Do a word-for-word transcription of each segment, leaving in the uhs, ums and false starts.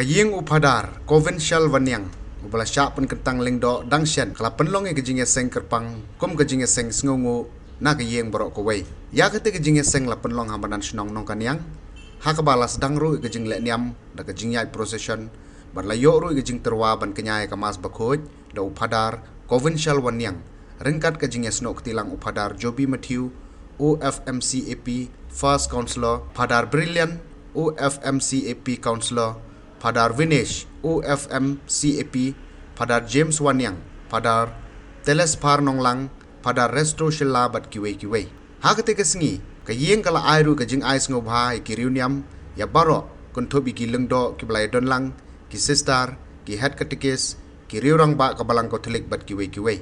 Ka ïing u Phadar Kovinshal Waniang, uba la shah pynkyntang lyngdoh dang shen, ka la pynlong ïa ka jingïaseng kyrpang kum ka jingïaseng sngewnguh na ka ïing baroh kawei. Ïa kata ka jingïaseng la pynlong ha madan shnong Nongkaniang, ha kaba la sdang ruh ïa ka jinglehniam da ka jingïaid procession, bad la ïoh ruh ïa ka jingtyrwa ban kñia ïa ka Mass bakhuid da u Phadar Kovinshal Waniang, ryngkat ka jingïasnoh kti lang u Phadar Joby Mathew, O F M C A P First Counselor, Phadar Brilliant, O F M C A P Counselor, Phadar Vinesh, O F M C A P, Phadar James Waniang, Phadar Telesphar Nonglang, Phadar Resto Shylla bad kiwei kiwei. Ha kata ka sngi, ka ïing ka la ai ruh ka jingai sngewbha ïa ki riewniam, ïa baroh, kynthup ïa ki lyngdoh kiba la ïadon lang, ki sister, ki head katekis, ki riew rangbah ka balang Katholik bad kiwei kiwei.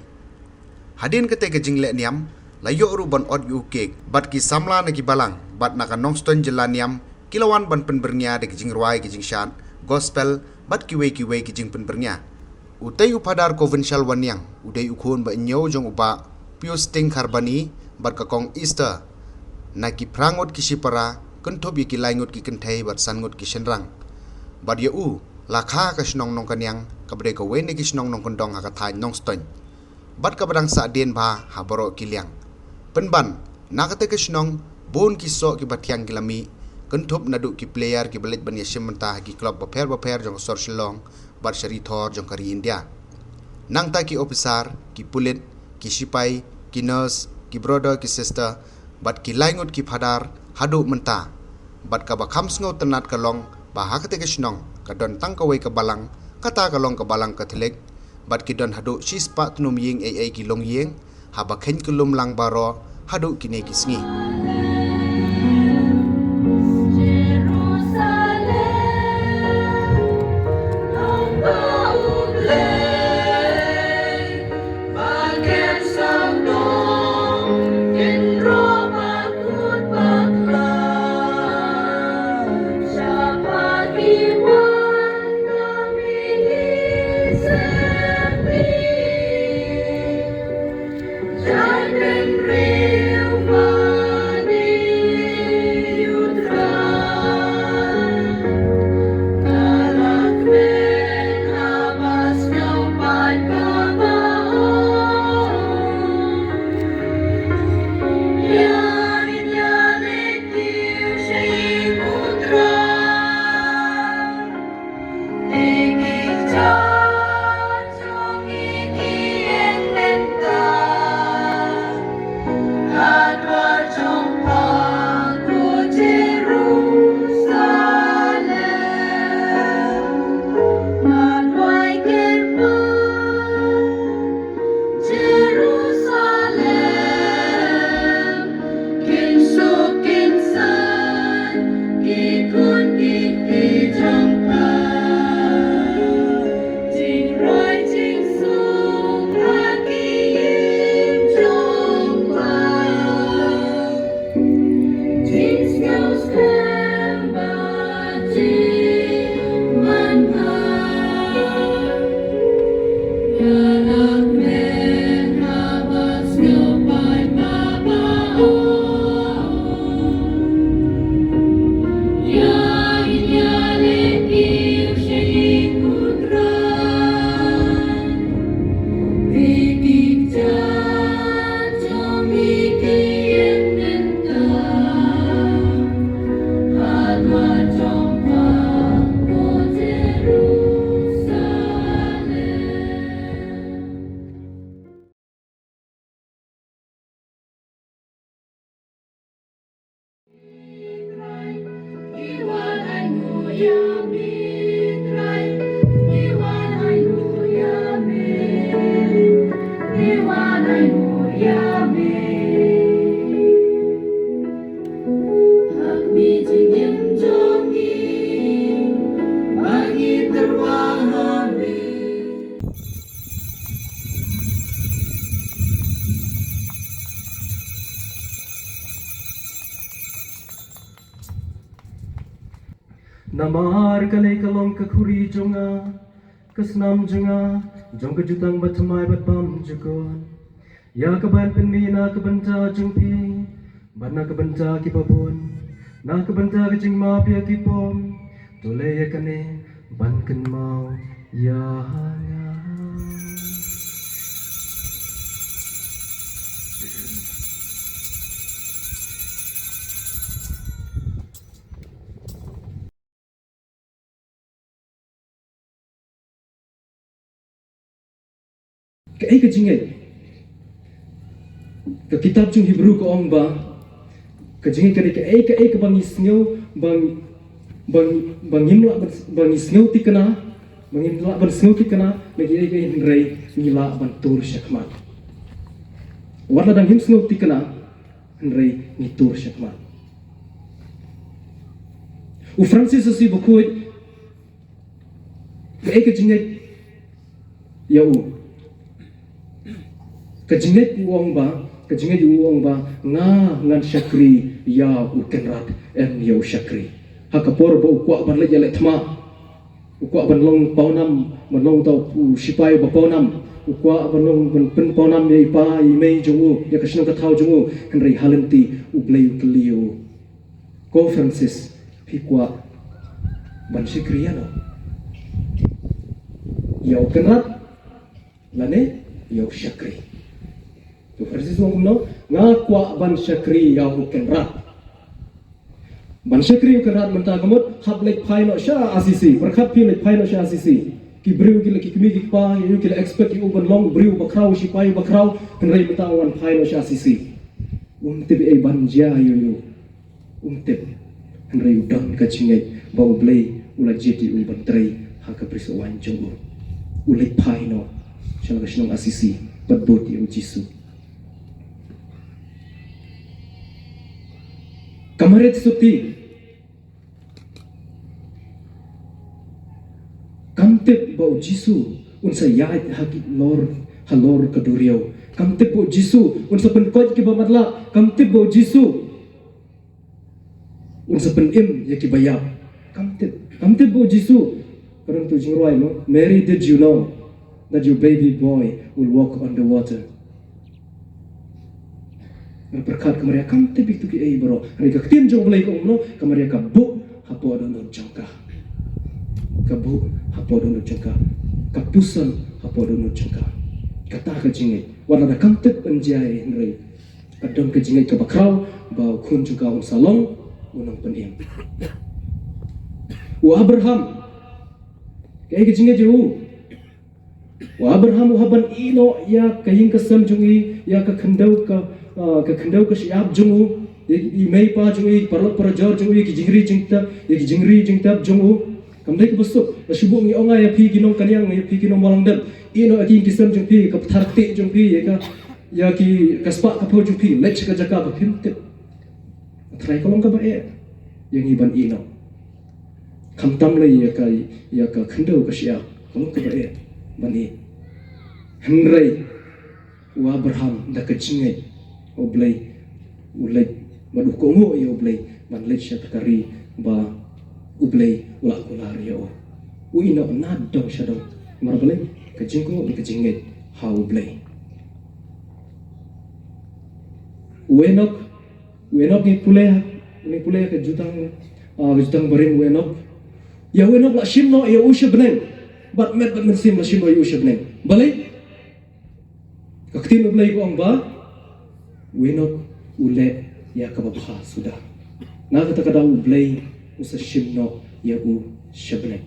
Hadien kata ka jinglehniam, la ïoh ruh ban ot ïa u kek, bad ki samla na ki balang, bad na ka Nongstoiñ Jylla Niam, ki la wan ban pynbyrngia da ki jingrwai ki jingshad gospel, bad kiwei kiwei ki jingpynbyrngia. Utei u Phadar Kovinshal Waniang, u dei u khun ba hynñiew jong u Bah Pius Ting Kharbani, bad ka Kong Easter, na ki phra ngut ki shipara, kynthup ïa ki lai ngut ki kynthei bad san ngut ki shynrang. Bad ïa u, la kha ka shnong Nongkaniang, kaba dei kawei na ki shnong nongkyndong ha ka thaiñ Nongstoiñ. Bad kaba dang sahdien bha ha baroh ki liang. Pynban, na kata ka shnong, bun ki soh kiba thiang ki la mih, kynthup naduh ki player kiba leit ban ïashim bynta ha ki club bapher bapher jong ka sor Shillong, bad sha ri thor jong ka ri India. Nangta ki ophisar, ki pulit, ki shipai, ki nurse, ki brother, ki sister, bad ki lai ngut ki phadar, haduh mynta. Bad kaba kham sngewtynnat ka long, ba ha kata ka shnong, ka don tang kawei ka balang, kata ka long ka balang Katholik, bad ki don haduh shispah tnum ïing ei ei ki longïing, haba kheiñ kyllum lang baroh, haduh kine ki sngi. Namar kane ka long ka khuri jong nga, ka snam jong nga, jong ka jutang bathymmai bad bymjukut. Ïa kaban pynmih na ka bynta jong phi, bad na ka bynta kiba bun, na ka bynta ka jingmap ïa ki pop. To leh ïa kane, Ban kynmaw ïa nga. Kaei ka jingngeit? Ka kitab jong Hebru ka ong ba ka jingngeit ka dei kaei kaei kaba ngi sngew, ba, ba, ba ngim lah ban, ba ngi sngew thikna, ba ngim lah ban sngew thikna na kiei kiei, hynrei ngi lah ban tur shakhmat. Wat la dang ngim sngew thikna, hynrei ngi tur shakhmat. U Francis Assisi bakhuid, kaei ka jingngeit ïa u? Ka jingngeit u ong ba, ka jingngeit u ong ba, nga ngan shakri ïa u Kynrad, em ïa u shakri. Ha ka por ba u kwah ban leit ïaleh thma, u kwah ban long pawnam, ban long uta u sipai ba pawnam, u kwah ban long, ban pynpawnam ïa i pa i mei jong u, ïa ka shnong ka thaw jong u, hynrei ha lynti U Blei u kylli ïa u, ko Francis, phi kwah ban shakri ïano? Ïa u Kynrad lane ïa u shakri? To Francis u ong kumno? Nga kwah ban shakri ïa u Kynrad. Ban shakri ïa u Kynrad mynta ka mut, hap leit phai noh sha Assisi. Pyrkhat phi, leit phai noh sha Assisi. Ki briew ki la, ki kmie ki kpa ïa u ki la expect ïa u ban long briew bakhraw, sipai bakhraw, hynrei mynta u wan phai noh sha Assisi. Um tip ei ban jia ïa u. Um tip. Hynrei u don ka jingngeit ba U Blei u la jied ïa u ban trei ha ka bri sohwaiñ jong u. U leit phai noh sha la ka shnong Assisi bad bud ïa u Jisu. Ka Mariet Suti kam tip ba u Jisu un sa ïaid ha ki lor, halor ka duriaw. Kam tip ba u Jisu un sa pynkoit kiba matlah. Kam tip ba u Jisu un sa pynim ïa kiba ïap. Kam tip, kam tip ba u Jisu. Ka don tu jingrwai mo, Mary, did you know that your baby boy will walk on the water? Nga pyrkhat ka Maria kam tip ïa kitu kiei baroh. Hynrei ka ktien jong U Blei ka ong kumno, ka Maria ka buh hapoh dohnud jong ka. Ka buh hapoh dohnud jong ka. Ka puson hapoh dohnud jong ka. Kata ka jingngeit. Wat lada kam tip ban jia ei, hynrei ka don ka jingngeit kaba khraw ba u khun jong ka un sa long u nongpynim. U Abraham, kaei ka jingngeit jong u? U Abraham u hap ban ïeh noh ïa ka ïing ka sem jong i, ïa ka khyndew ka, ah, ka khyndew ka shyiap jong u, ïa i mei pa jong i, paralok parajor jong u, ïa ki jingri jingtep, ïa ki jingri jingtep jong u. Kam dei kaba suk, la shu buh ngi ong ïa phi ki nongkynnoh, ïa phi ki nongbalang dep. Ïeh noh ïa ki ïing ki sem jong phi, ka pthar ktieh jong phi, ïa ka, ïa ki, ka spah ka phew jong phi, leit sha ka jaka ba phim tip. Trai, ka long kaba eh ïa ngi ban ïeh noh. Khamtam lei ïa ka, ïa ka khyndew ka shyiap, ka long kaba eh ban ïeh. Hynrei u Abraham da ka jingngeit, U Blei u leit, bad u kohnguh ïa U Blei ban leit sha ka ri ba U Blei u la kular ïa u. U ïeh noh na dong sha dong. Namar balei? Ka jingkohnguh, ka jingngeit ha U Blei. U Enok, u Enok ngi pule, ngi pule ka jutang, ah, ka jutang barim u Enok. Ïa u Enok la shim noh ïa u sha bneng. Bad met bad mynsiem la shim noh ïa u sha bneng. Balei? Ka ktien U Blei ka ong ba u Enok u leh ïa kaba bha suda. Na kata ka daw U Blei u sa shim noh ïa u sha bneng.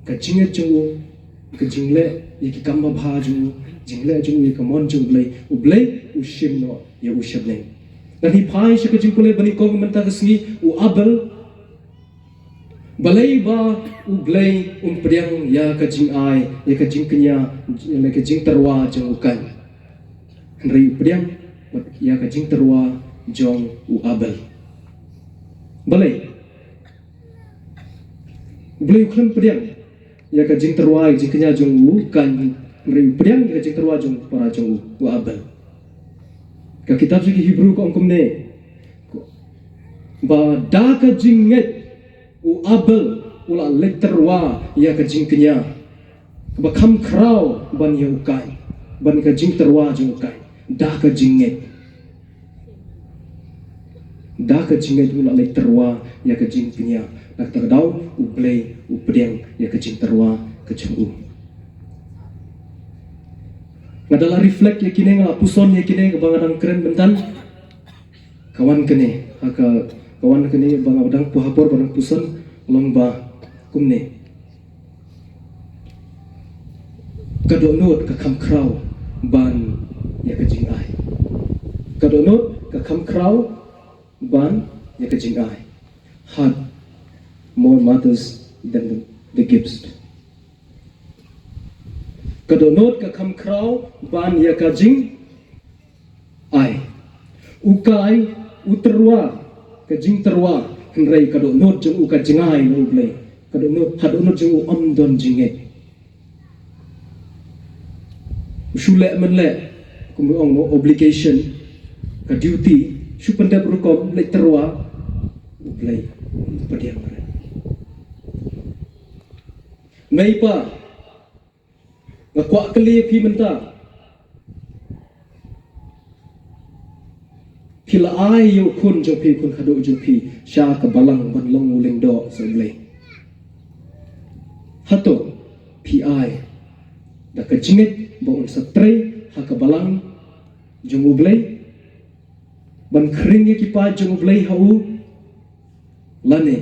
Ka jingngeit jong u, ka jingleh ïa ki kam babha jong u, jingleh jong u ïa ka mon jong U Blei, U Blei u shim noh ïa u sha bneng. Ngan phai sha ka jingpule ba nyngkong mynta ka sngi, u Abel. Balei ba U Blei um pdiang ïa ka jingai, ïa ka jingkñia, ïa ka jingtyrwa jong u Kain? Hynrei u pdiang ïa ka jingtyrwa jong u Abel. Balei? U Blei u khlem pdiang ïa ka jingtyrwa, ïa ka jingkñia jong u Kain, hynrei u pdiang ïa ka jingtyrwa jong u para jong u, u Abel. Ka kitab jong ki Hebru ka ong kumne, ba da ka jingngeit u Abel u la leit tyrwa ïa ka jingkñia kaba kham khraw ban ïa u Kain, ban ka jingtyrwa jong u Kain. Da ka jingngeit, da ka jingngeit u la leit tyrwa ïa ka jingkñia. Na kata ka daw, U Blei u pdiang ïa ka jingtyrwa ka jong u. Nga da la reflect ïa kine, nga la puson ïa kine kaba nga dang kren mynta. Ka wan kane, ha ka, ka wan kane ba nga dang pu ha por ba dang puson, long ba kumne. Ka dohnud ka kham khraw ban ïa ka jingai. Ka dohnud ka kham khraw ban ïa ka jingai. Had more mothers than the, the Gibbs. Ka dohnud ka kham khraw ban ïa ka jingai. U kai, u tyrwa, ka jingtyrwa, hynrei ka dohnud jong u ka jingai na U Blei. Ka dohnud, ha dohnud jong u ym don jingngeit. U shu leh mynleh, kum u ong mo, obligation, ka duty, shu pyndep rukom, leh tyrwa, U Blei, pdiang re. Mei pa, nga kwah kylli ïa phi mynta. Phi la ai ïa u khun jong phi, u khun khadduh jong phi, sha ka balang ban long u lyngdoh sa U Blei? Hato phi ai da ka jingngeit ba un sa trei ha ka balang jong U Blei, ban khring ïa ki paid jong U Blei ha u? Lane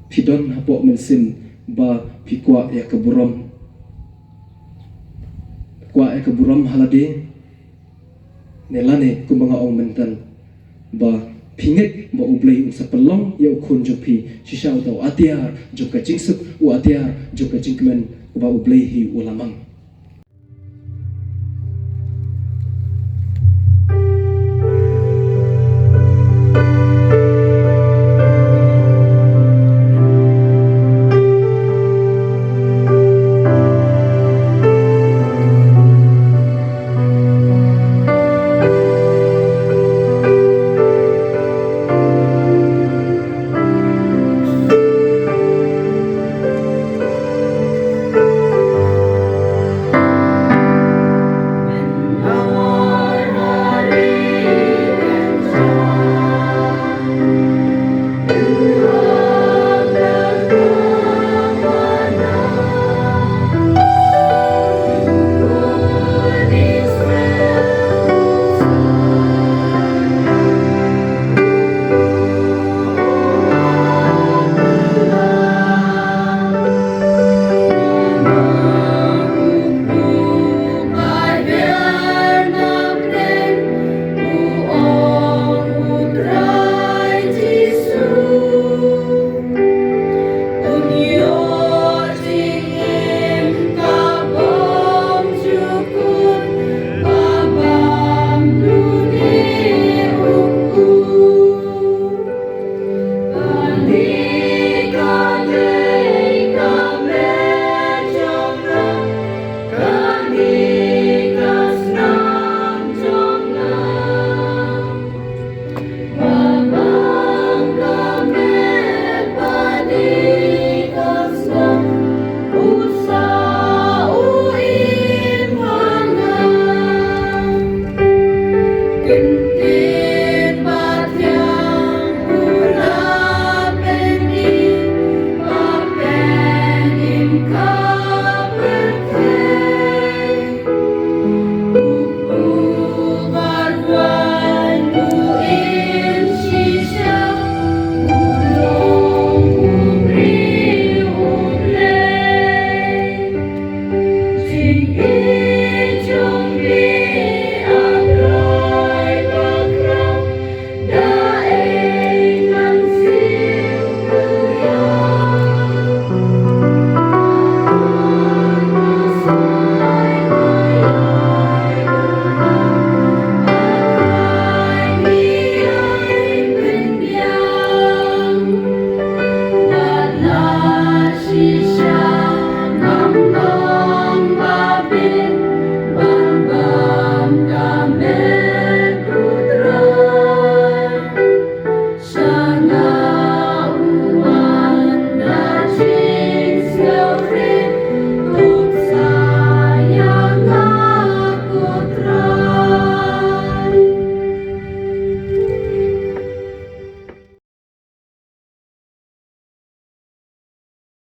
phi don hapoh mynsiem ba phi kwah ïa ka burom, kwah ïa ka burom ha lade, ne lane kumba nga ong mynta, ba phi ngeit ba U Blei un sa pynlong ïa u khun jong phi shisha uta u atiar jong ka jingsuk, u atiar jong ka jingkmen, ba U Blei hi u la mang?